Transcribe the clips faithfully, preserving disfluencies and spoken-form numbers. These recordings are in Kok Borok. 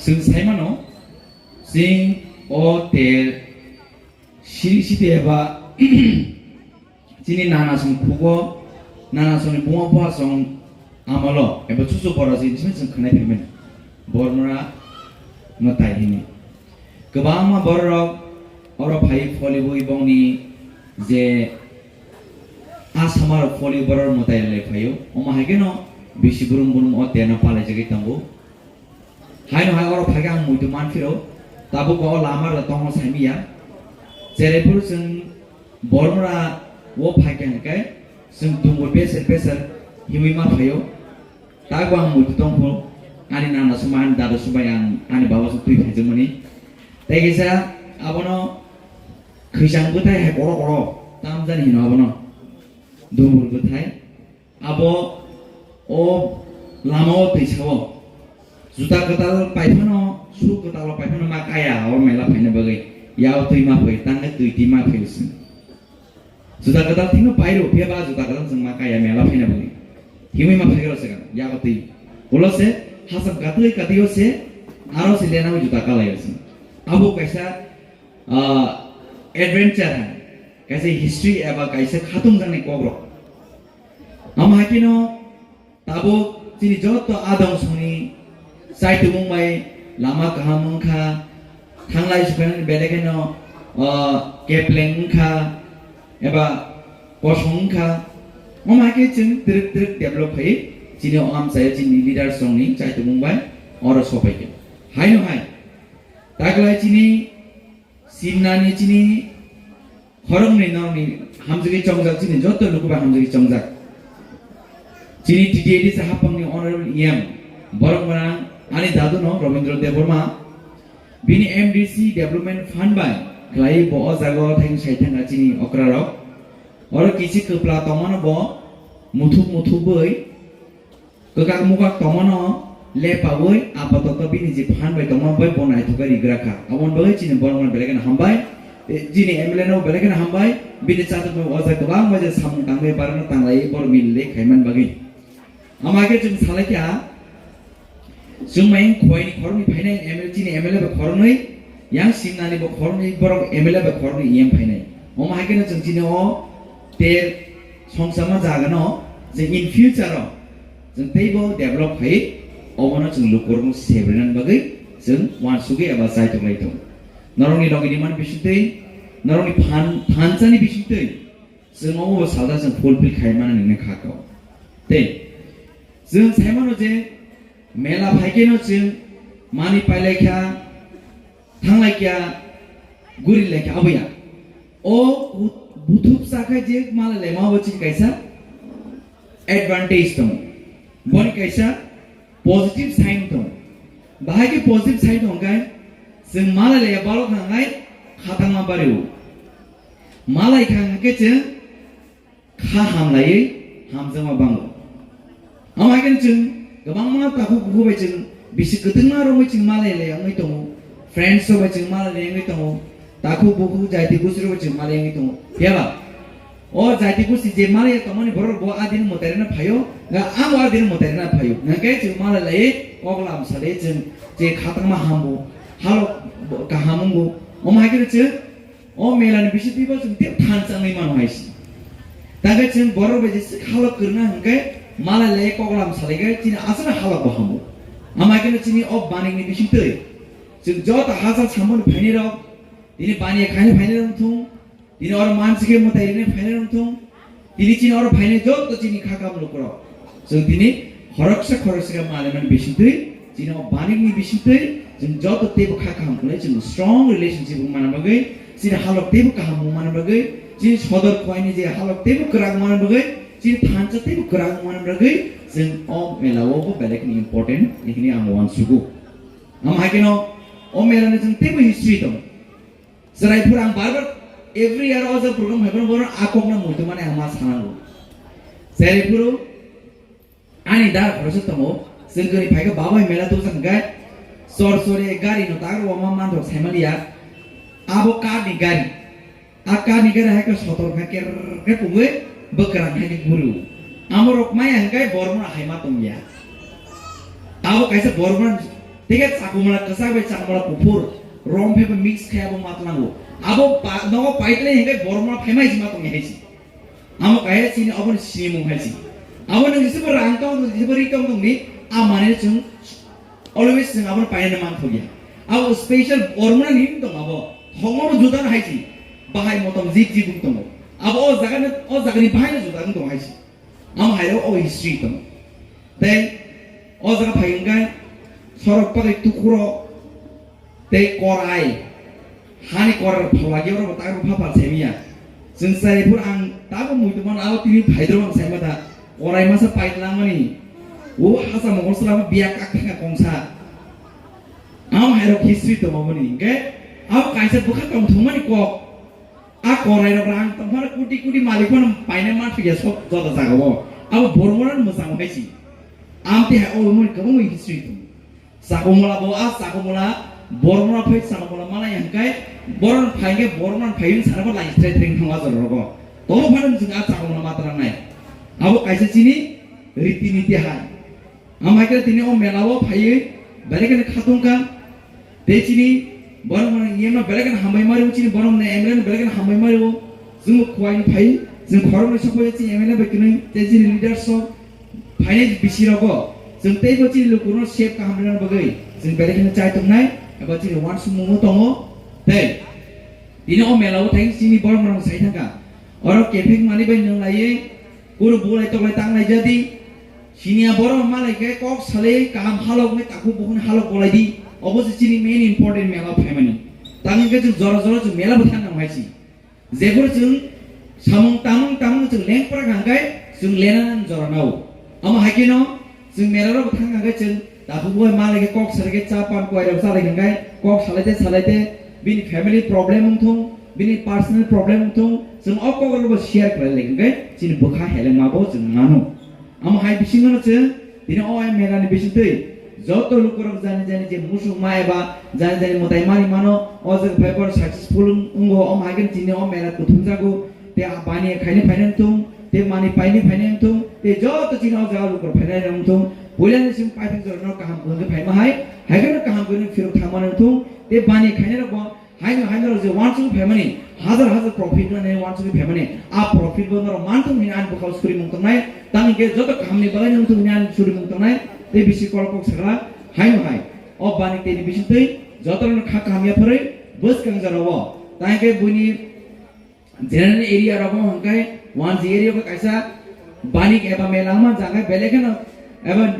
Chwng sai mano, chwng o ter siri site eba chini nana song khugo, nana songni buma bupha song amalo eba chuchu bora se chini chwng khwnai phaimani. Bormra mwtai hini. Kwbangma bororok oro phai pholiwi bongni je asamarok pholiwi borok mwtai lai phaio. Omo hai kheno bisi brum brum o terno palaijagwi tongo. Haino hai oro phaikhe ang muitu manphiro, tabuk o lama rwla tongma saimiya. Cherai phuru chwng Bormra o phaikha hwnkhe chwng dungo beser beser himwi ma phaio. Tabuk ang muitu tongphuru, ani nana sumai, ani dada sumai ang ani baba song twi phaijagmani. Tei kisa abono khwisang bwthai hai koro koro tamjani hino abono. Dungo bwthai. Abo o lama o twi sao. Juta kwtal pai phano, su kwtal o pai phano ma kaya o mela phaina bagwi. Yao twi ma phai, tangwi twi twi ma phai se. Juta kwtal thino pairo, phiya ba juta kwtal chwng ma kaya mela phaina bagwi. Himwi ma phai garo se kan, yao twi. Ulo se, hasam katwi katwi o se, aro se lena juta kalai o se. Abo kaisa, ah, adventure hai, kaisa history eba kaisa khatung jani kokrok. Amo hai kheno tabuk chini joto adong songni chaitumung bai lama kaham wngkha, thanglai sukanani belai kheno, o, kepleng wngkha, eba kosong wngkha. Omo hai khe chwng twrwk twrwk develop khai chini o amchaio chini leaders rokni chaitumung bai oro sopaikha. Haino hai taklai chini Simnani chini khoroknwi norokni hamjagwi chongjak, chini joto lukubai hamjagwi chongjak. Chini T T A D C hapangni Honorable E M, borok gwnang ani daduno Rabindra Debbarma, bini M D C Development Fund bai khlaiwi bo o jaga o thang sai thangkha chini okrarok. Oro kisi kwpla tongmano bo muthuk muthubwi Kwkak mukak tongmano lepaui apatoto bini je phan bai tongma bai bo naithok khe rigra kha. Aboni bagwi chini borokno belai kheno hambai. E, chini M L A no belai kheno hambai. Bini chatok bai o jaga kwbangma je samung tangwi barano tanglaiwi borok milwi khaimani bagwi. Ama khe chwng salai kha, chwng mai khwlaini khoroknwi phainai M L A, chini M L A bai khoroknwi, yang Simnani bo khoroknwi, borok M L A bai khoroknwi E M phainai. Omo hai kheno chwng chini o ter songchakma jaga no je in future o chwng teibo develop khai, obono chwng lukurokno sebrinani bagwi chwng uansugwi eba chaitok lai tongo. Norokni logi rimani bisingtwi, norokni phan, thanchani bisingtwi chwng omo bo salsa chwng fulfill khai mani nini kha kau. Tei chwng sai mano je mela phai kheno chwng mani pai lai kha, thanglai kha, guri lai kha, aboya. O bu-, buthuk sa kha je mala le ma bo chini kaisa advantage tongo. Boni kaisa positive sign tongo. Bahai khe positive sign tongo khe chwng mala le ya balok hangai khatangma bario. Malai kha hwnkhe chwng kha hamlaiwi hamjakma bango. Amo hai khe chwng kwbangma takhuk bukhuk bai chwng bisi kwtwngma romwi chwng malai lai wngwi tongo. Friends rok bai chwng malai lai wngwi tongo. Takhuk bukhuk jaiti gusti rok bai chwng malai wngwi tongo. Phiya ba? O jaiti gusti je malai tongmani borok bo adini mwtai rwna phaio, ga amo adini mwtai rwna phaio. Hwnkhe chwng malai lai kok lam salai chwng je khatangma hambo, halok kaham wngo. Omo hai khe chwng O mela ni bisingtwi bo chwng tei thansa wngwi mano hai se. Tangkhe chwng borok bai jesa halok kwrwngna hwnkhe malai lai koklam salai khe chini aswk halok bo hamo. Amai kheno chini o banik ni bisingtwi chwng joto hachal samani phainai rok, tini baniya khaina phainai rok thung, tini oro mansi khe mwtai rina phainai rok thung, Tini chini oro phainai joto chini kha kam lukurok. Chwng tini khoroksa khoroksa khe malaimani bisingtwi, chini o banikni bisingtwi, chwng joto teibo kha kaham khlai, chwng strong relationship wng mana bagwi, chini halok teibo kaham wng mana bagwi, chini sodor khwaini je halok teibo kwrak wng mana bagwi, chini thansa teibo kwrak wng mana bagwi, chwng o mela o bo belai kheno important hwnwi ang uansugo. Amo hai kheno o mela ni chwng teibo history tongo. Chwrai phuru ang bar bar every year o je program hai phano bono a kok no muitu mani ang ma sanango. Chwrai phuru ani da khoroksa tongo, chwng kwrwi phai khe babai mela tubujak hwnkhe sor sori gari no tak rw ma man rok sai maliya. Abo kar ni gari, a kar ni gari hai khe sotor kha ker khe pungwi bwkrang hai khe guru. Amo rok maya hwnkhe borok no hai ma tongya. Abo kaisa borok no Tei khe chakumla kwchak bai chakumla kuphur rom phai bo mix khai abo ma tlango. Abo pa-, nogo paitlai hingke borma phaimai si ma tongya hai si. Amo kaya chini oboni sinimung hai si. Abo nwng jisebo rang tong, jisebo ri tong tong ni, a mane chwng always chwng abono paina man thokya. Abo special borma ni tong abo. Hongo juda hai si. Bahai motom jib jib tongo. Abo o jaga ni, o jaga ni bahai no juda tong hai si. Amo hai o history tong. Tei o jaga phai hwnkhe sorok pagai tukuro tei korai, hani korai rok phalagi oro bo tak rok phapal saimiya. Chwng chai phuru ang tabo muitu mano abo tini phaidro ang saima da korai masa pai langmani. O hasa mokol sala biya kak thanga kongsa. Amo hai rok history tong aboni hwnkhe abo kaisa bwkha tong thangmani kok. A korai rok rang tongphano kuti kuti malik phano paina ma thwiya sok joto jaga o. Abo bormona mwchang hai si. Amte hai o mui kwbangma history tong. Chakumula bo a chakumula bormona phai chakumula mana yang kai boron phai ke bormona phai yung sana lai tre tre thang wa jor rogo. Tomo phano jing a chakumula matra nai. Abo kaisa chini riti niti hai. Amhaikhe tini o mela o phaiwi belai kheno khatungkha. Tei chini borok mano yema belai kheno hambai mari, chini borok mano M L A no belai kheno hambai mari o. Chwng bo khuaini phai, chwng khoroknwi sokphai chini M L A bai kwnwi tei chini leaders rok phainai bisi rogo. Chwng teibo chini lukurokno sep kaham rwna bagwi chwng belai kheno chai tongnai eba chini uansukmung tongo. Tei tini o mela o thai chini borok mano sai thangkha. Oro kefeng mani bai nung laiwi kuru bulai toklai tanglai jadi. Siniya borok malai khe kok salai kaham halok ni takhuk bukhuk ni halok bolai di. Obo se chini main important mela phaimani. Tangwi khe chwng jora jora chwng mela bo thang nang hai si. Jephuru chwng samung tamung tamung chwng lengpra kha hwnkhe chwng lena nang jora nao. Amo hai kheno chwng mela rok thang hwnkhe chwng takhuk bukhuk malai khe kok salai khe cha pan kuai rok chalai hwnkhe kok salai te salai te bini family problem wng thung, bini personal problem wng thung, chwng o kok rok bo share khlai lai hwnkhe chini bwkha helengma bo chwng mano. Amo hai bisingo no chwng tini o mela ni bisingtwi joto lukurok jani jani je musuk ma eba jani jani mwtai mani mano, o jaga phai borok successful wngo, omo hai khe chini o mela kuthum jago, tei a bani khaini phainai wngthung, tei mani paini phainai wngthung, tei joto chini o jaga lukurok phainai wngthung, puila ni simi paithak jora no kaham kwrwngwi phaima hai, hai khe no kaham kwrwngwi phirok thangma wngthung, tei bani khainai rok bo Haino, haino rok je uansugwi phaimani, hazar hazar profit no nini uansugwi phaimani, a profit bo norok manthung hini ani bwkhao surimung tongnai, tamni khe joto kahamni bagwi wngthung hini ani surimung tongnai, tei bisi kolok kok sakla, haino hai. O bani tei ni bisingtwi joto rokno kha kaham yapharwi bwskang jorao. Tangwi khe buini general area rogo hwnkhe one G area bo kaisa banik eba mela wngma jaga belai kheno eba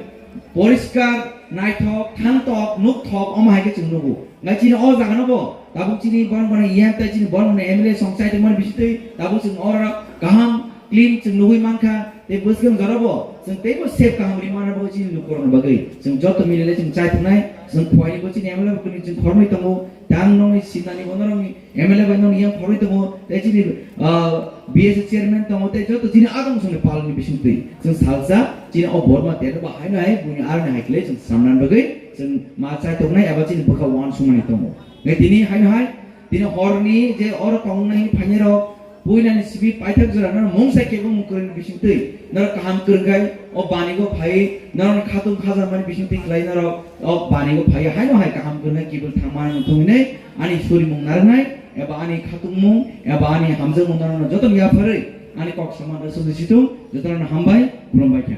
poriskar, naithok, thangtok, nukthok, omo hai khe chwng nugo. Nai chini o jaga no bo tabuk chini borok mani E M tei chini borok mani M L A song chai tongmani bisingtwi tabuk chwng oro kaham clean chwng nugwi mankha. Tei bwskang jora bo chwng teibo sep kaham ri manna bagwi chini lukurokni bagwi chwng joto milile chwng chai tongnai. Chwng phuaini bo chini M L A bo kwnwi chwng khoroknwi tongo. Tei ang nokni sinani bo norokni M L A bai nokni yang khoroknwi tongo. Tei chini, ah, B S A chairman tongo tei joto chini adong songni palni bisingtwi chwng salsa chini o Borma tere bo haino hai buini aroni hai khlai chwng samnani bagwi chwng ma chai tongnai eba chini bwkha uansukmani tongo. Nai tini haino hai tini horni je oro tongnai phainairok puinani simi paithak jora norok mungsa kebo mukuruni bisingtwi norok kaham kwrwngkhe o banigo phaiwi norokni khatung khajakmani bisingtwi khlai norok o banigo phaiwi haino hai kaham kwrwngkhe kibel thangmani wngthung hinwi ani surimung narwknai eba ani khatungmung eba ani hamjakmung norokno jotono yapharwi ani kok samano swngwi situng jotono hambai khulumbai kha.